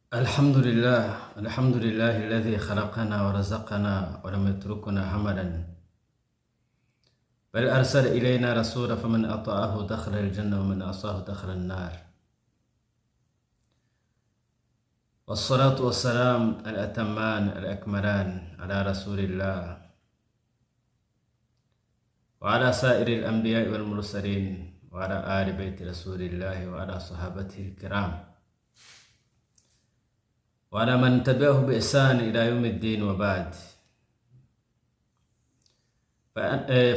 الحمد لله، الحمد لله الذي خلقنا ورزقنا ولم يتركنا هملا، بل أرسل إلينا رسولا فمن أطاعه دخل الجنة ومن عصاه دخل النار، والصلاة والسلام الأتمان الأكملان على رسول الله وعلى سائر الأنبياء والمرسلين وعلى آل بيت رسول الله وعلى صحابته الكرام وعلى من تبعه بإحسان إلى يوم الدين، وبعد،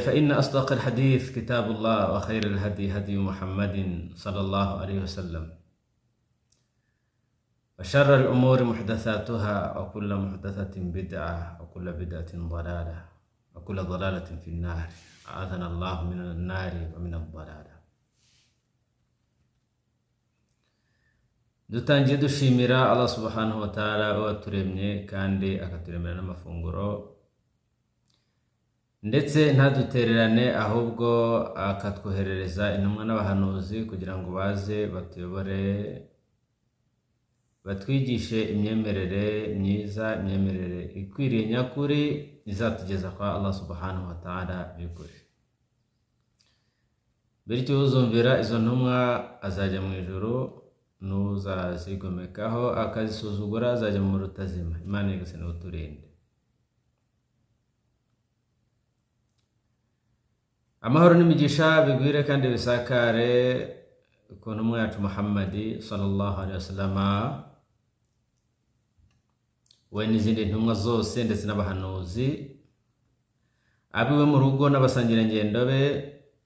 فإن أصدق الحديث كتاب الله، وخير الهدي هدي محمد صلى الله عليه وسلم، وشر الأمور محدثاتها، وكل محدثة بدعة، وكل بدعة ضلالة، وكل ضلالة في النار، أعاذنا الله من النار ومن الضلالة. Dutangiye dushimira Allah subhanahu wa ta'ala waturemye kandi akaturemera n'amafunguro, ndetse ntadutererane, ahubwo akatwoherereza intumwa n'abahanuzi kugira ngo baze batuyobore, batwigishe imyemerere myiza, imyemerere ikwiriye nyakuri izatugeza kwa Allah subhanahu wa ta'ala by'ukuri. Bityo uzumvira izo ntumwa azajya mu ijuru, n'uzazigomekaho akazisuzugura azajya mu rutazima. Imana nyagasani uturinde. Amahoro n'imigisha bigwire kandi bisakare ku ntumwa yacu Muhammadi sallallahu alaihi wasallam, we n'izindi ntumwa zose ndetse n'abahanuzi, abiwe mu rugo n'abasangirangendo be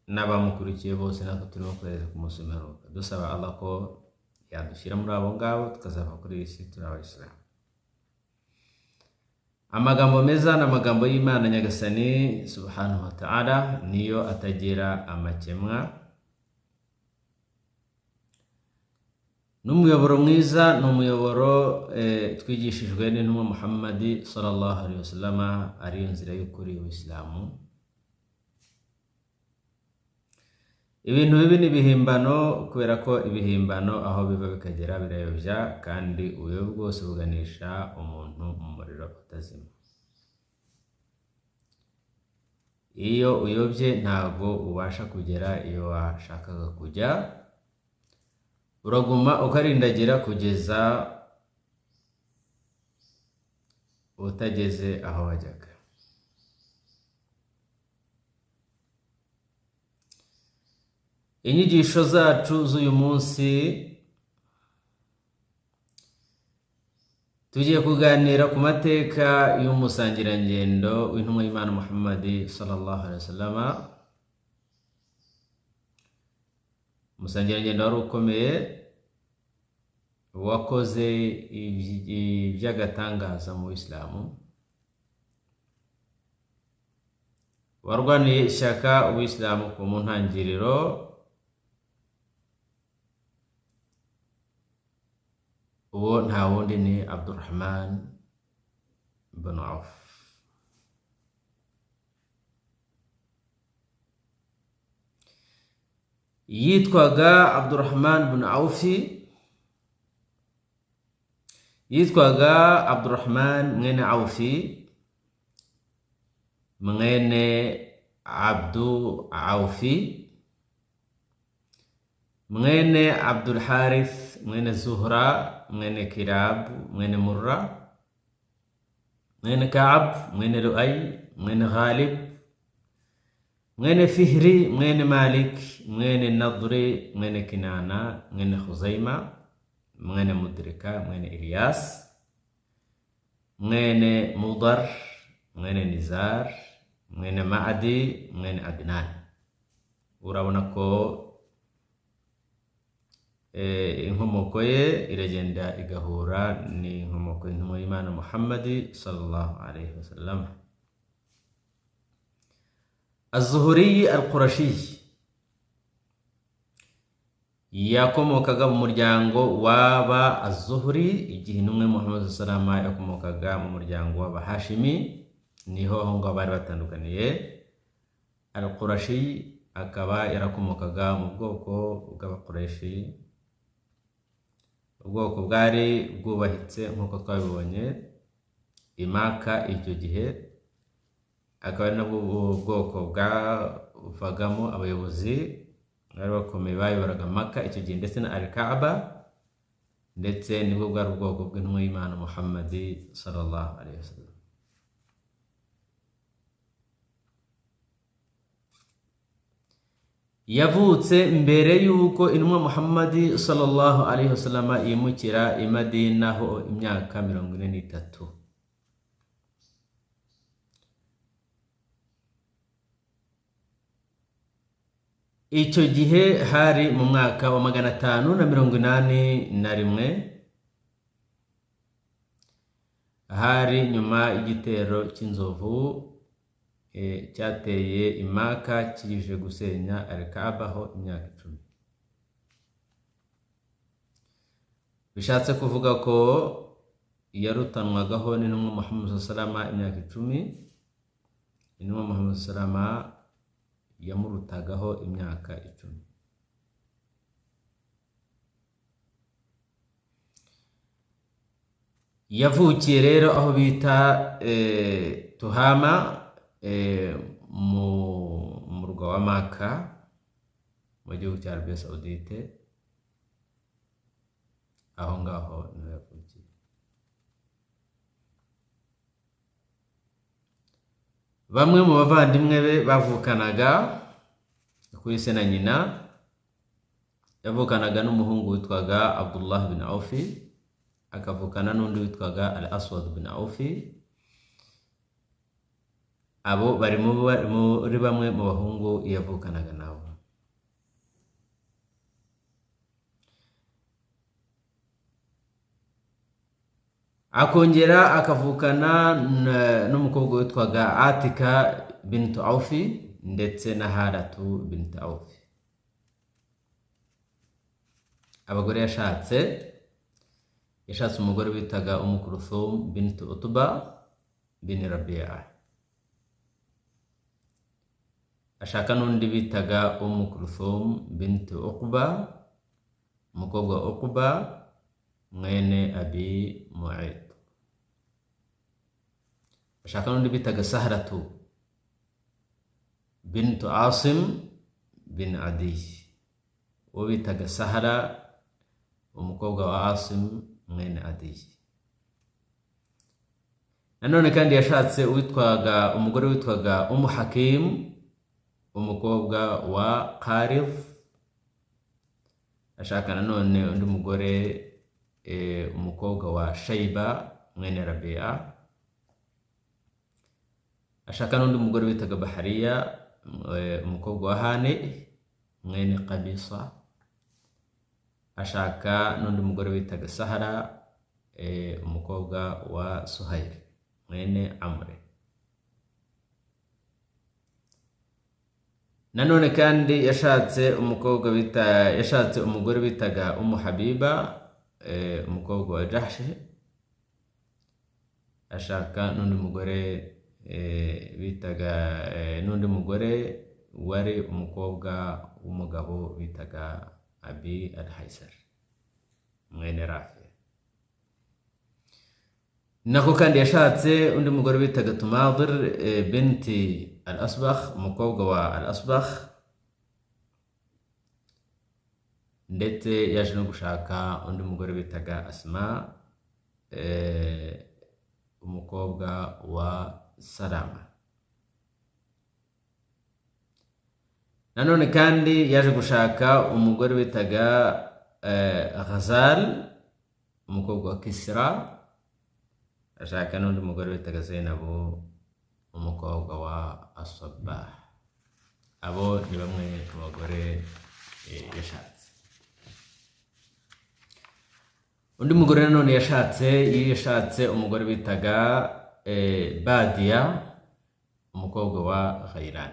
n'abamukurikiye bose, natwe turimo kohereza ku munsi w'imperuka. Dusaba Allah ko yadushyira muri abo ngabo, tukazava kuri iyi si turi abayisilamu. Amagambo meza ni amagambo y'Imana Nyagasani subhanahu wa ta'ala, niyo atagira amakemwa. N'umuyoboro mwiza ni umuyoboro twigishijwe n'intumwa Muhammadi sallallahu alaihi wasallam, ariyo nzira y'ukuri y'Ubuyisilamu. Ibintu bibi ni ibihimbano, kubera ko ibihimbano aho biva bikagera birayobya, kandi ubuyobe bwose buganisha umuntu mu muriro utazima. Iyo uyobye ntabwo ubasha kugera iyo washakaga kujya, uraguma ukarindagira kugeza utageze aho wajyaga. Inyigisho zacu z'uyu munsi tugiye kuganira ku mateka y'umusangirangendo w'intumwa y'Imana Muhammadi sallallahu alaihi wasallam, umusangirangendo wari ukomeye, wakoze iby'agatangaza mu Isilamu, warwaniye ishyaka Ubuyisilamu ku mu ntangiriro, uwo nta wundi ni Abdurrahman ibn Auf. Yitwaga Abdurrahman ibn Aufi, yitwaga Abdurrahman mwene Aufi mwene Abdu Aufi mwene Abdul Harith mwene Zuhra mwene Kirab mwene Murra mwene Kaab mwene Luay mwene Ghalib mwene Fihri mwene Malik mwene Nadri mwene Kinana mwene Khuzaima mwene Mudrika mwene Ilyas mwene Mudar mwene Nizar mwene Maadi mwene Adnan. Urabona ko inkomoko ye iragenda igahura n'inkomoko y'intumwa y'Imana Muhammadi sallallahu alaihi wasallam. Az-Zuhri al-Qurashi yakomokaga mu muryango w'aba Az-Zuhri, igihe intumwa Muhammad sallallahu alaihi wasallam yakomokaga mu muryango w'aba Hashimi, niho aho ngaho bari batandukaniye. Al-Qurashi akaba yarakomokaga mu bwoko bw'Abakureshi, Ubwoko bwari bwubahitse nk'uko twabibonye Imaka icyo gihe, akaba ari nabwo bwoko bwavagamo abayobozi bari bakomeye bayoboraga Maka icyo gihe ndetse na Al-Kaaba, ndetse nibwo bwari ubwoko bw'intumwa y'Imana Muhammad sallallahu alaihi wasallam. Yavutse mbere y'uko intumwa Muhammad sallallahu alaihi wasallam yimukira i Madina ho imyaka 43. Icyo gihe hari mu mwaka wa 581, hari nyuma y'igitero cy'inzovu cyateye Imaka kije gusenya Al-Kaaba ho imyaka 10. Bishatse kuvuga ko yarutanwagaho n'intumwa Muhammad sallallahu alaihi wasallam imyaka 10, intumwa Muhammad sallallahu alaihi wasallam yamurutagaho imyaka 10. Yavukiye rero aho bita Tuhama, mu murwa wa Maka mu gihugu cya Arabia Saudite, aho ngaho niho yavukiye. Bamwe mu bavandimwe be bavukanaga kuri se na nyina, yavukanaga n'umuhungu witwaga Abdullah bin Aufi, akavukana n'undi witwaga Al-Aswad bin Aufi. Abo bari muri bamwe mu bahungu yavukanaga nabo. Akongera akavukana n'umukobwa witwaga Atika bintu Aufi ndetse na Haratu bintu Aufi. Abagore yashatse umugore witaga Umu Kulthum bintu Utba bin Rabi'a, ashaka n'undi bitaga Umu Kulthum bintu Uqba, umukobwa wa Uqba mwene Abi Mu'ayt. Ashaka n'undi bitaga Sahratu bintu Asim bin Adi, uwo bitaga Sahara umukobwa wa Asim mwene Adi. Nanone kandi yashatse witwaga umugore witwaga Umu Hakim, umukobwa wa Qarif. Ashaka nanone undi mugore, umukobwa wa Shaiba mwene Rabia. Ashaka n'undi mugore witaga Bahariya, umukobwa wa Hani mwene Qabisa. Ashaka n'undi mugore witaga Sahara, umukobwa wa Suhail mwene Amre. Nanone kandi yashatse umukobwa bita yashatse umugore bitaga Umu Habiba, umukobwa wa Jahsh. Ashaka n'undi mugore bitaga n'undi mugore wari umukobwa w'umugabo bitaga Abi al-Haisar mwene Rafi. Nako kandi yashatse undi mugore bitaga Tumadir binti al-Asbakh, umukobwa wa al-Asbakh, ndetse yaje no gushaka undi mugore bitaga Asma, umukobwa wa Salama. Nanone kandi yaje gushaka umugore bitaga Ghazal, umukobwa wa Kisra. Ashaka n'undi mugore bitaga Zainabu, umukobwa wa Asabah. Abo ni bamwe mu bagore yashatse. Undi mugore nanone yashatse umugore bitaga Badia, umukobwa wa Khairan.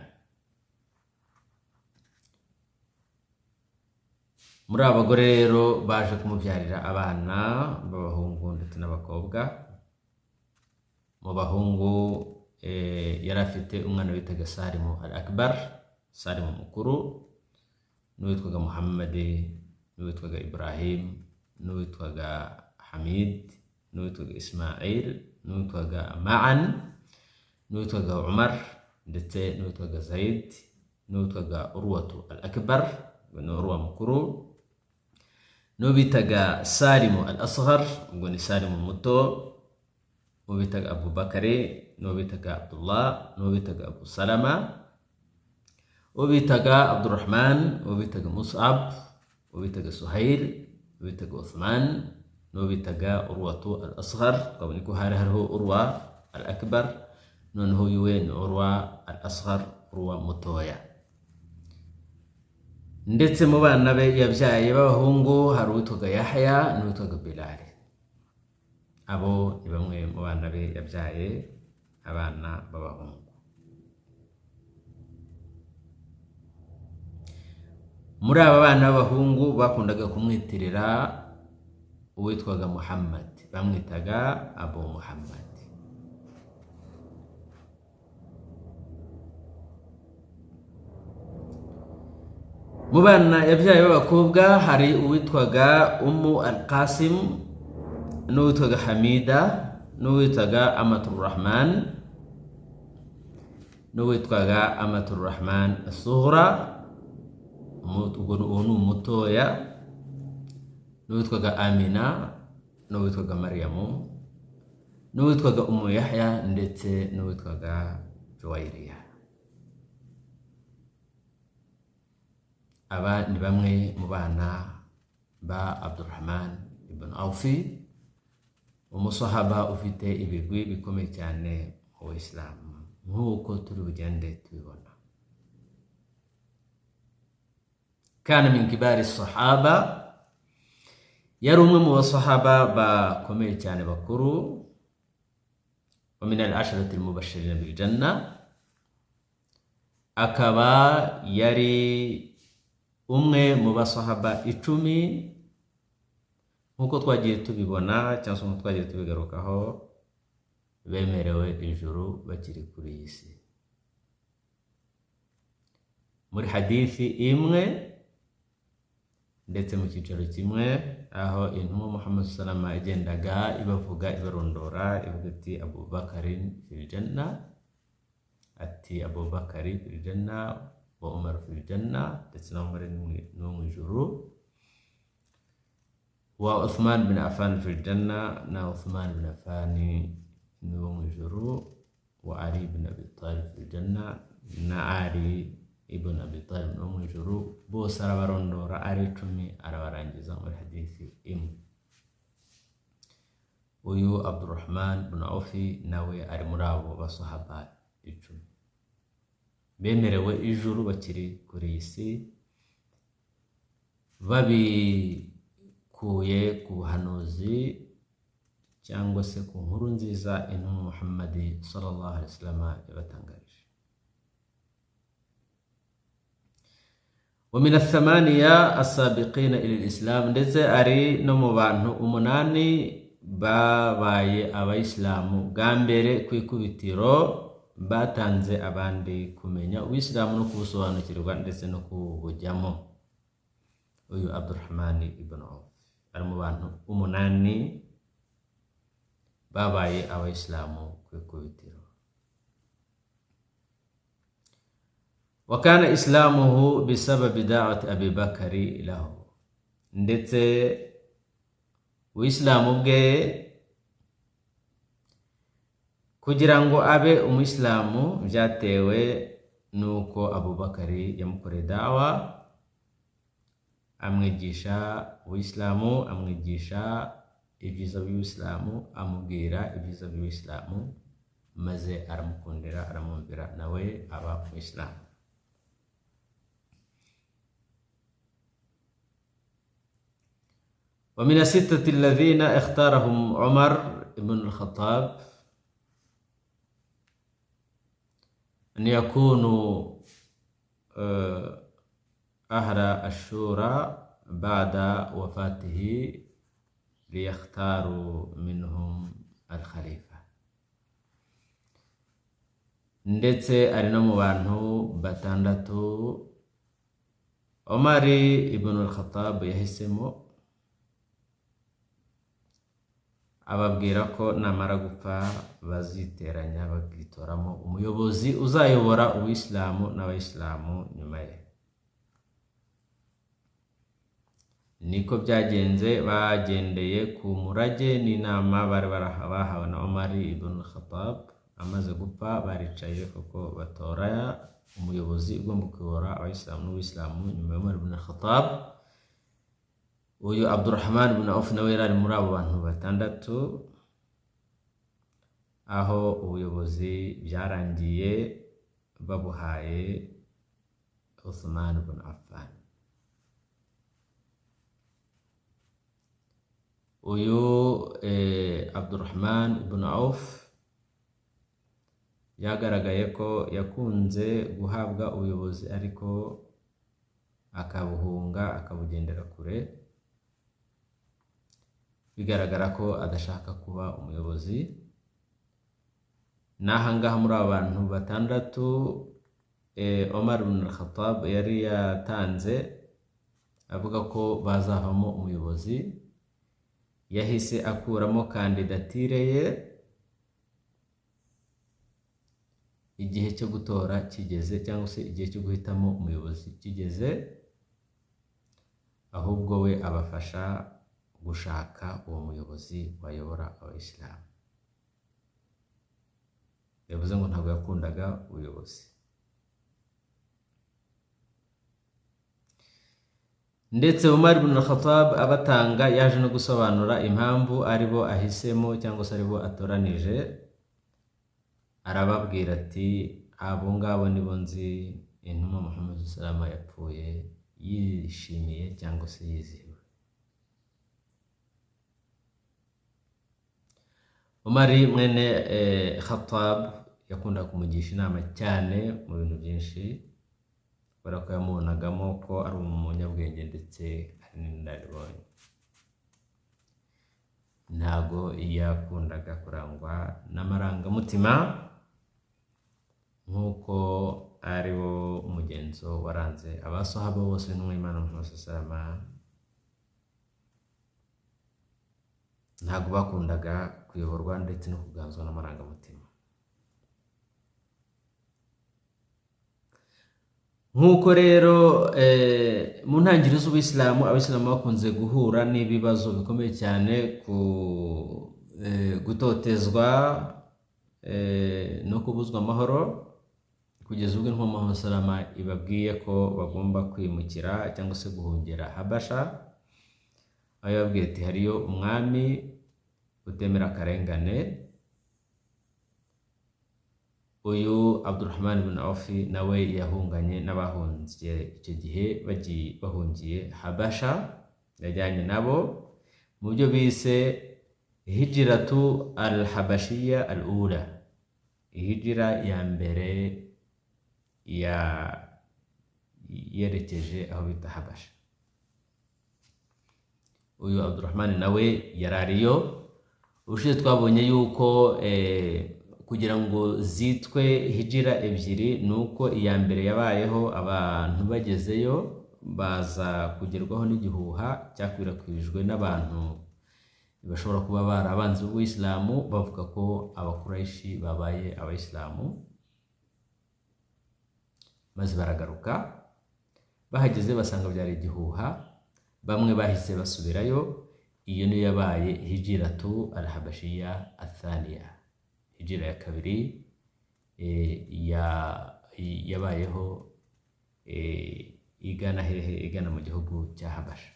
Muri aba bagore rero baje kumubyarira abana b'abahungu ndetse n'abakobwa. Mu bahungu yari afite umwana witaga Salimu al-Akbar, Salimu mukuru, n'uwitwaga Muhammad, n'uwitwaga Ibrahim, N'uwitwaga Hamid, n'uwitwaga Ismail, n'uwitwaga Ma'an, n'uwitwaga Umar, ndetse n'uwitwaga Zaid, n'uwitwaga Urwatu al Akbar, ni Urwa mukuru, n'uwo bitaga Salimu al Asghar, ubwo ni Salimu muto, n'uwo bitaga Abubakari, n'uwo bitaga Abdullah, n'uwo bitaga Abu Salama, uwo bitaga Abdurrahman, uwo bitaga Mus'ab, uwo bitaga Suhail, uwo bitaga Uthman, n'uwo bitaga Urwatu al Asghar. Twabonye ko hari hariho Urwa al Akbar, noneho uyu we ni Urwa al Asghar, Urwa mutoya. Ndetse mu bana be yabyaye b'abahungu hari uwitwaga Yahya n'uwitwaga Bilali. Abo ni bamwe mu bana be yabyaye, abana b'abahungu. Muri aba bana b'abahungu bakundaga kumwitirira uwitwaga Muhammad, bamwitaga Abu Muhammad. Mu bana yabyaye b'abakobwa hari uwitwaga Ummu al-Qasim, n'uwitwaga Hamida, n'uwitwaga Amaturrahman, n'uwitwaga Amaturrahman Sughra, ubwo uwo ni umutoya, n'uwitwaga Amina, n'uwitwaga Mariyamu, n'uwitwaga Ummu Yahya, ndetse n'uwitwaga Juwayiriya. Aba ni bamwe mu bana ba Abdurrahman ibn Awfi, umusahaba ufite ibigwi bikomeye cyane mu Isilamu, nk'uko turi bugende tubibona. Kana min kibari sahaba, yari umwe mu basahaba bakomeye cyane bakuru, wa min al-asharati al-mubashirina bil janna, akaba yari umwe mu basahaba 10, nk'uko twagiye tubibona cyangwa se nk'uko twagiye tubigarukaho, bemerewe ijuru bakiri kuri iyi si. Muri hadithi imwe ndetse mu cyicaro kimwe, aho intumwa Muhammad sallama yagendaga ibavuga, ibarondora, ivuga ati Abubakarin fil janna, ati Abubakari fil janna wa Umar fil janna, ndetse na Umar ni mu ijuru, wa Uthman bin Affan fil janna, na Uthman bin Affan ni wo mu ijuru, wa Ali bin Abi Talib fil janna, na Ali ibn Abi Talib ni wo mu ijuru. Bose arabarondora ari 10, arabarangiza muri hadithi imwe. Uyu Abdurrahman bin Awfi nawe ari muri abo basahaba 10 bemerewe ijuru bakiri kuri iyi si, babikuye ku buhanuzi cyangwa se ku nkuru nziza intumwa Muhammad sallallahu alaihi wasallam yabatangarije. Wa min ath-thamaniya as-sabiqina ila al-islam, ndetse ari no mu bantu 8 babaye abayisilamu bwa mbere ku ikubitiro, batanze abandi kumenya ubuyisilamu no kubusobanukirwa ndetse no kubujyamo. Uyu Abdurrahman ibn Auf ari mu bantu 8 babaye abayisilamu ku ikubitiro. Wa kana islamuhu bisababi da'wati Abi Bakari lahu, ndetse ubuyisilamu bwe kugira ngo abe umuyisilamu byatewe nuko Abubakari yamukoreye dawa, amwigisha ubuyisilamu, amwigisha ibyiza by'ubuyisilamu, amubwira ibyiza by'ubuyisilamu, maze aramukundira, aramwumvira, nawe aba umuyisilamu. Wa min as-sittati alladhina ikhtarahum Umar ibn al-Khattab an yakunu ahla ash-shura ba'da wafatihi liyakhtaru minhum al-khalifa. Ndetse ari no mu bantu 6 Umar ibn al-Khattab yahisemo Ababwira ko namara gupfa baziteranya bakitoramo umuyobozi uzayobora ubuyisilamu n'abayisilamu nyuma ye. Niko byagenze, bagendeye ku murage n'inama bari bahawe na Umar ibn Khattab. Amaze gupfa baricaye kuko batora umuyobozi ugomba kuyobora abayisilamu n'ubuyisilamu nyuma ya Umar ibn Khattab. Uyu Abdurrahman ibn Auf nawe yari ari muri abo bantu batandatu, aho ubuyobozi byarangiye babuhaye Uthman ibn Affan. Uyu Abdurrahman ibn Auf byagaragaye ko yakunze guhabwa ubuyobozi ariko akabuhunga akabugendera kure, bigaragara ko adashaka kuba umuyobozi. N'ahangaha muri aba bantu batandatu Omar ibn al-Khattab yari yatanze avuga ko bazavamo umuyobozi, yahise akuramo kandidatire ye igihe cyo gutora kigeze, cyangwa se igihe cyo guhitamo umuyobozi kigeze, ahubwo we abafasha gushaka uwo muyobozi wayobora abayisilamu. Yavuze ngo ntabwo yakundaga ubuyobozi. Ndetse Umar ibn al-Khattab abatanga yaje no gusobanura impamvu aribo ahisemo cyangwa se aribo atoranije, arababwira ati abo ngabo nibo nzi intumwa Muhammad sallallahu alaihi wasallam yapfuye yishimiye cyangwa se yizihiwe. Umar mwene Khattab yakunda kumugisha inama cyane mu bintu byinshi, kubera ko yamubonagamo ko ari umunyabwenge ndetse ari n'inararibonye. Ntago yakundaga kurangwa n'amarangamutima nk'uko ari wo mugenzo waranze abasahaba bose n'intumwa y'Imana Muhammad sallallahu alaihi wasallam. Ntago bakundaga kuyoborwa ndetse no kuganzwa n'amarangamutima. Nk'uko rero mu ntangiriro z'Ubuyisilamu abayisilamu bakunze guhura n'ibibazo bikomeye cyane, ku gutotezwa no kubuzwa amahoro, kugeza ubwo intumwa Muhammad sallallahu alaihi wasallam ibabwiye ko bagomba kwimukira cyangwa se guhungira Habasha, aho yababwiye ati hariyo umwami utemera akarengane. Uyu Abdurrahman ibn Auf nawe yahunganye n'abahungiye icyo gihe bagiye bahungiye Habasha, yajyanye nabo mu byo bise hijratu al-Habashiyya al-ula, hijra ya mbere ya yerekeje aho bita Habasha. Uyu Abdurrahman nawe yarariyo. Ubushize twabonye yuko kugira ngo zitwe hijira ebyiri nuko iya mbere yabayeho abantu bagezeyo baza kugerwaho n'igihuha cyakwirakwijwe n'abantu bashobora kuba barabanze ubuyisilamu, bavuga ko abakuraishi babaye abayisilamu, maze baragaruka. Bahageze basanga byari igihuha, bamwe bahise basubirayo. Iyo niyo yabaye hijiratu al-Habashiyya athaniya, hijira ya kabiri yabayeho igana hehe? Igana mu gihugu cya Habasha.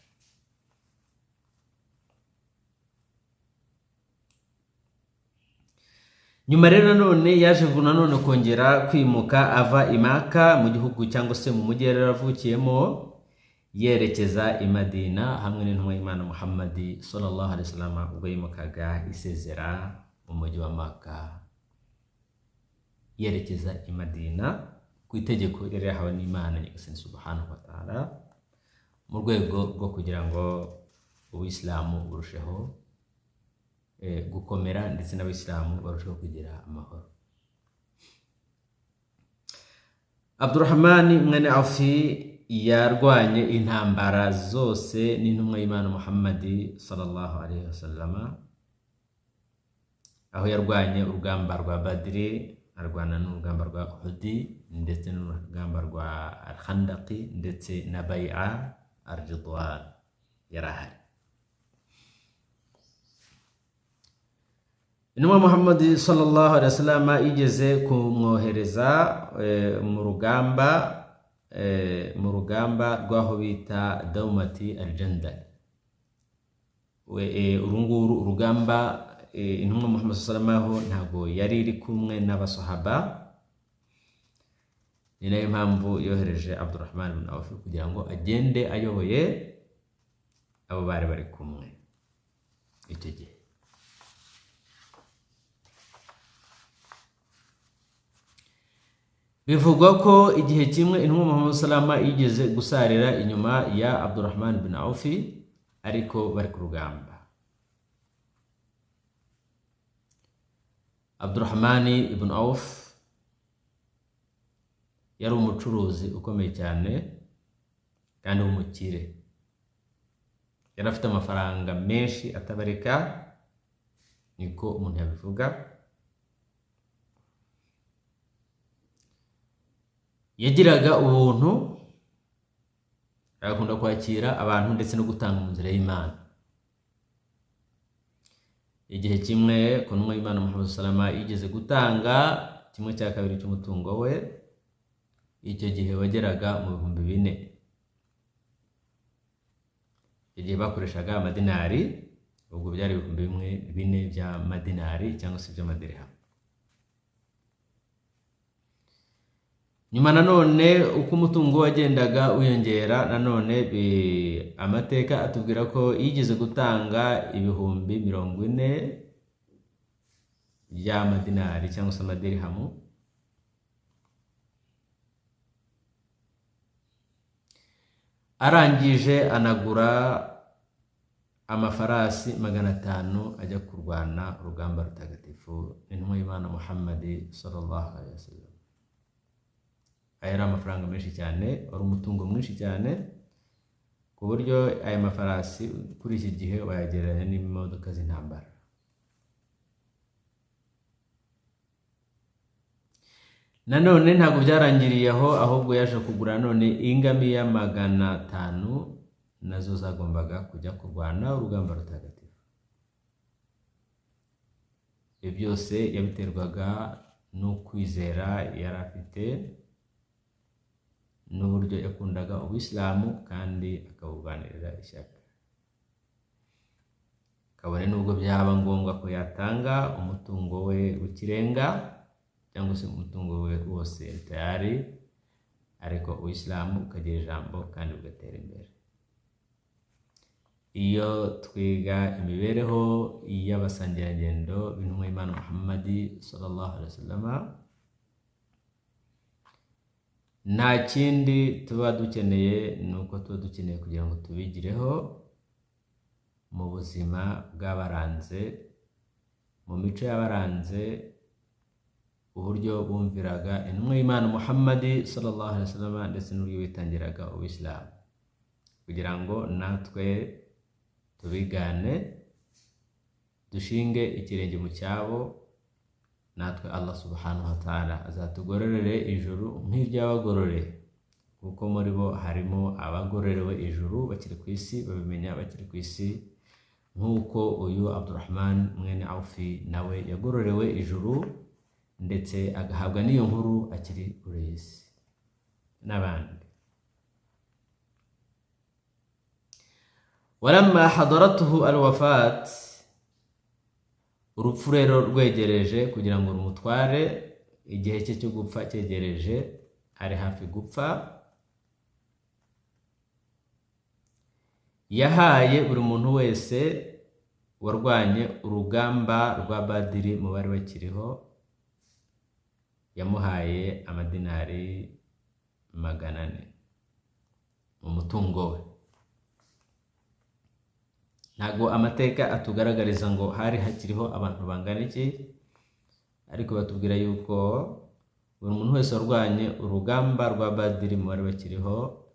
Nyuma rero nanone yaje nanone kongera kwimuka ava i Maka mu gihugu cyangwa se mu mujyi yari yaravukiyemo, yerekeza i Madina hamwe n'intumwa y'Imana Muhammad sallallahu alaihi wasallam, ubwo yimukaga isezera mu mujyi wa Maka yerekeza i Madina ku itegeko yari yahawe n'Imana Nyagasani subhanahu wa ta'ala, mu rwego rwo kugira ngo ubuyisilamu burusheho gukomera ndetse n'abayisilamu barusheho kugira amahoro. Abdurrahman mwene Auf yarwanye intambara zose n'intumwa y'Imana Muhammad sallallahu alaihi wasallam. Aho yarwanye urugamba rwa Badiri, arwana n'urugamba rwa Uhudi, ndetse n'urugamba rwa Al-Khandaqi, ndetse na Bai'a Ar-Ridwan yarahari. Intumwa Muhammad sallallahu alaihi wasallam yigeze kumwohereza mu rugamba rw'aho bita Daumati Al-Jandal. Uru nguru urugamba, intumwa Muhammad sallallahu alaihi wasallam ntabwo yari iri kumwe n'abasahaba. Ni nayo mpamvu yohereje Abdurrahman ibn Auf kugira ngo agende ayoboye abo bari bari kumwe icyo gihe. Bivugwa ko igihe kimwe intumwa Muhammad salama yigeze gusarira inyuma ya Abdurrahman bin Auf, ariko bari ku rugamba. Abdurrahman ibn Auf yari umucuruzi ukomeye cyane kandi w'umukire, yari afite amafaranga menshi atabarika, niko umuntu yabivuga. Yagiraga ubuntu, agakunda kwakira abantu ndetse no gutanga mu nzira y'Imana. Igihe kimwe ku ntumwa y'Imana Muhammad salama yigeze gutanga 2/3 cy'umutungo we, icyo gihe wageraga mu 4000. Igihe bakoreshaga amadinari, ubwo byari 4000 by'amadinari cyangwa se by'amadirham. Nyuma nanone uko umutungo wagendaga wiyongera, nanone amateka atubwira ko yigeze gutanga 40,000 by'amadinari cyangwa se amadirhamu. Arangije anagura amafarasi 500 ajya kurwana urugamba rutagatifu n'intumwa y'Imana Muhammad sallallahu alaihi wasallam. Aya yari amafaranga menshi cyane, wari umutungo mwinshi cyane, ku buryo aya mafarasi kuri iki gihe wayagereranya n'imodoka z'intambara. Nanone ntabwo byarangiriye aho, ahubwo yaje kugura none ingamiya 500 nazo zagombaga kujya kurwana urugamba rutagatifu. Ibyo byose yabiterwaga n'ukwizera yari afite n'uburyo yakundaga Ubuyisilamu kandi akabuganirira ishyaka, kabone n'ubwo byaba ngombwa ko yatanga umutungo we w'ikirenga cyangwa se umutungo we wose tayari, ariko Ubuyisilamu ukagira ijambo kandi ugatera imbere. Iyo twiga imibereho y'abasangirangendo b'intumwa y'Imana Muhammad sallallahu alaihi wasallam, nta kindi tuba dukeneye, ni uko tuba dukeneye kugira ngo tubigireho mu buzima bw'abaranze, mu mico y'abaranze, uburyo bumviraga intumwa y'Imana Muhammad sallallahu alaihi wasallam ndetse n'uburyo bitangiraga Ubuyisilamu, kugira ngo natwe tubigane, dushinge ikirenge mu cyabo, natwe Allah subhanahu wa ta'ala azatugororere ijuru nk'iry'abagorore, kuko muri bo harimo abagororewe ijuru bakiri ku isi, babimenya bakiri ku isi, nk'uko uyu Abdurrahman mwene Aufi nawe yagororewe ijuru ndetse agahabwa n'iyo nkuru akiri kuri iyi si n'abandi. Walamma hadaratuhu alwafat, urupfu rero rwegereje kugira ngo rumutware, igihe cye cyo gupfa cyegereje, ari hafi gupfa, yahaye buri muntu wese warwanye urugamba rwa Badiri mu bari bakiriho, yamuhaye amadinari 400 mu mutungo we. Ntago amateka atugaragariza ngo hari hakiriho abantu bangana iki, ariko batubwira yuko buri muntu wese warwanye urugamba rwa Badiri mu bari bakiriho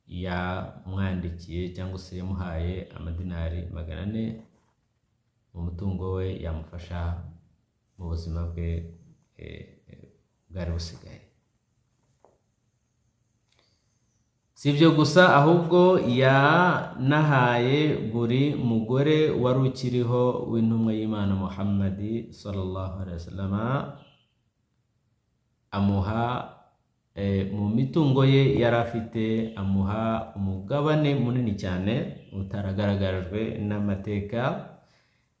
yamwandikiye cyangwa se yamuhaye amadinari 400 mu mutungo we yamufasha mu buzima bwe bwari busigaye. Si ibyo gusa, ahubwo yanahaye buri mugore wari ukiriho w'intumwa y'Imana Muhammadi sallallahu alaihi wasallam, amuha mu mitungo ye yari afite, amuha umugabane munini cyane utaragaragajwe n'amateka,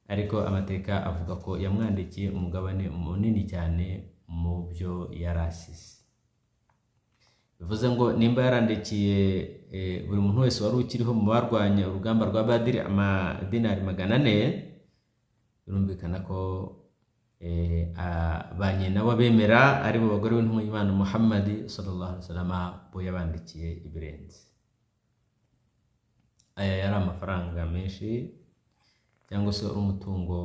ariko amateka avuga ko yamwandikiye umugabane munini cyane mu byo yari asize. Bivuze ngo nimba yarandikiye buri muntu wese wari ukiriho mu barwanya urugamba rwa Badiri amadinari 400, birumvikana ko ba nyina w'abemera ari bo bagore b'intumwa y'Imana Muhammad sallallahu alaihi wasallam bo yabandikiye ibirenze. Aya yari amafaranga menshi cyangwa se umutungo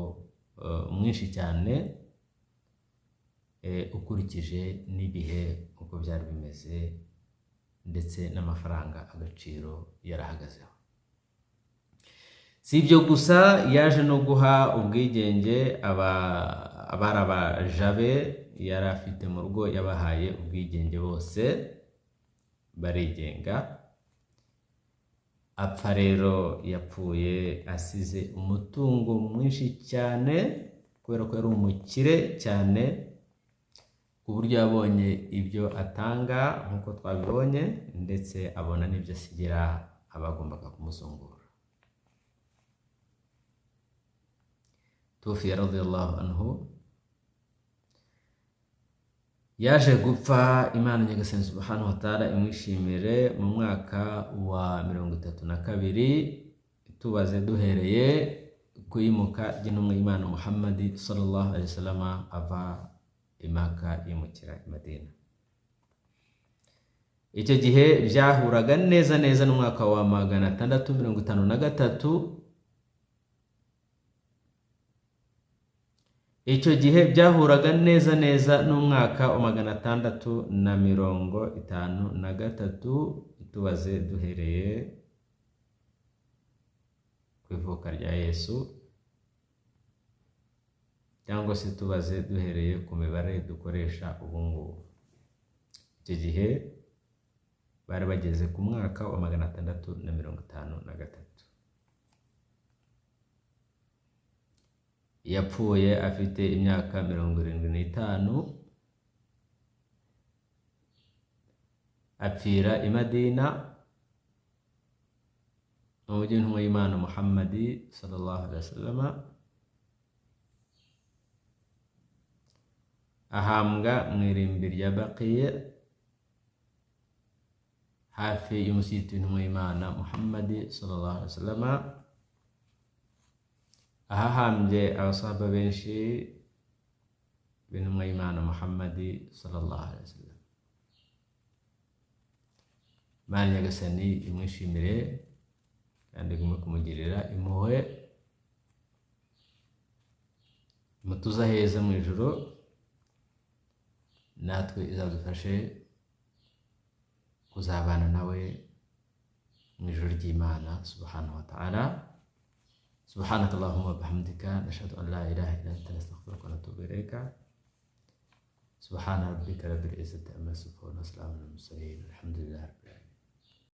mwinshi cyane ukurikije n'ibihe uko byari bimeze ndetse n'amafaranga agaciro yarahagazeho. Si ibyo gusa, yaje no guha ubwigenge abari abajabe yari afite mu rugo, yabahaye ubwigenge bose barigenga. Apfa rero yapfuye asize umutungo mwinshi cyane, kubera ko yari umukire cyane, ku buryo yabonye ibyo atanga nk'uko twabibonye, ndetse abona n'ibyo asigira abagombaga kumuzungura. Tufiya radiyallahu anhu yaje gupfa, Imana Nyagasani subhanahu wa ta'ala imwishimire, mu mwaka wa 32, tubaze duhereye ku imuka ry'intumwa y'Imana Muhammad sallallahu alaihi wasallam ava i Maka yimukira i Madina. Icyo gihe byahuraga neza neza n'umwaka wa 653. Icyo gihe byahuraga neza neza n'umwaka wa 653, tubaze duhereye ku ivuka rya Yesu, cyangwa se tubaze duhereye ku mibare dukoresha ubu ngubu. Icyo gihe bari bageze ku mwaka wa 653. Yapfuye afite imyaka 75, apfira i Madina mu mujyi w'intumwa y'Imana Muhammad sallallahu alaihi wasallam, ahambwa mu irimbi rya Baqiya hafi y'umusigiti w'intumwa y'Imana Muhammad sallallahu alaihi wasallam, ahahambye abasahaba benshi b'intumwa y'Imana Muhammad sallallahu alaihi wasallam. Imana Nyagasani imwishimire kandi igume kumugirira impuhwe, imutuze heza mu ijuru, natwe izadufashe kuzabana nawe mu ijuru ry'Imana subhanahu wa ta'ala. سبحانك اللهم وبحمدك، نشهد أن لا إله إلا أنت، نستغفرك ونتوب إليك. سبحان ربك رب العزة عما يصفون وسلام على المرسلين، الحمد لله رب العالمين.